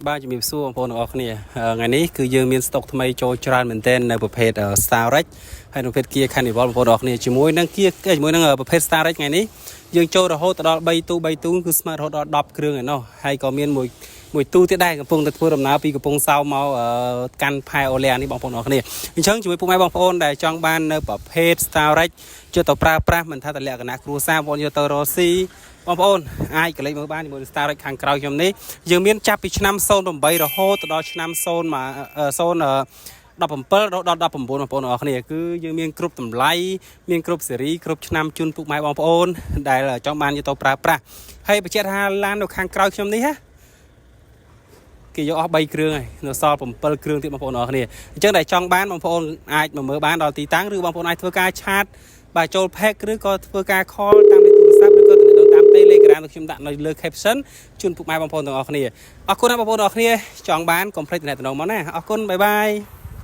បាទជំរាបសួរបងប្អូនទាំងអស់គ្នាថ្ងៃនេះគឺយើងមានស្តុកថ្មីចូលច្រើនមែនទែននៅប្រភេទ Starex ហើយនៅប្រភេទ Kia Carnival បងប្អូនទាំងអស់គ្នាជាមួយនឹង Kia ជាមួយនឹងប្រភេទ Starex ថ្ងៃនេះយើងចូលរហូតដល់3ទូ3ទូគឺស្មើរហូតដល់10គ្រឿងឯណោះហើយក៏មានមួយមួយទូទៀតដែរកំពុងតែធ្វើដំណើរពីកំពង់សោមមកកាន់ផែអូឡានេះបងប្អូនទាំងអស់គ្នាអញ្ចឹងជាមួយពុកម៉ែបងប្អូនដែលចង់បាននៅប្រភេទ Starex យកទៅប្រើប្រាស់មិនថាតែលក្ខណៈគ្រួសារបងប្អូនយកទៅរកស៊ីបងប្អូនអាចកលេចមើលបានជាមួយ Starex ខាងក្រោយខ្ញុំនេះយើងមានចាប់ពីឆ្នាំ08រហូតដល់ឆ្នាំ0 0 17រហូតដល់19បងប្អូនអរគ្នាគឺយើងមានគ្រប់តម្លៃមានគ្រប់ស៊េរីគ្រប់ឆ្នាំជូនពុកម៉ែបងប្អូនដែលចង់បានយកទៅប្រើប្រាស់ហើយបញ្ជាក់ថាឡាននៅខាងក្រោយខ្ញុំនេះណាគេយកអស់3គ្រឿងហើយនៅសល់7គ្រឿងទៀតបងប្អូនអរគ្នាអញ្ចឹងដែលចង់បានបងប្អូនអាចមកមើលបានដល់ទីតាំងឬបងប្អូនអាចធ្វើការ chat បាទចូល page ឬក៏ធ្វើការ call តាមលេខទូរស័ព្ទឬក៏ទំនាក់ទំនងតាម Telegram ដែលខ្ញុំដាក់នៅលើ caption ជូនពុកម៉ែបងប្អូនទាំងអស់គ្នាអរគុណណាស់បងប្អូនទាំងអស់គ្នាចង់បានកុំភ្លេចទំនាក់ទំនងមកណាអរគុណ bye bye.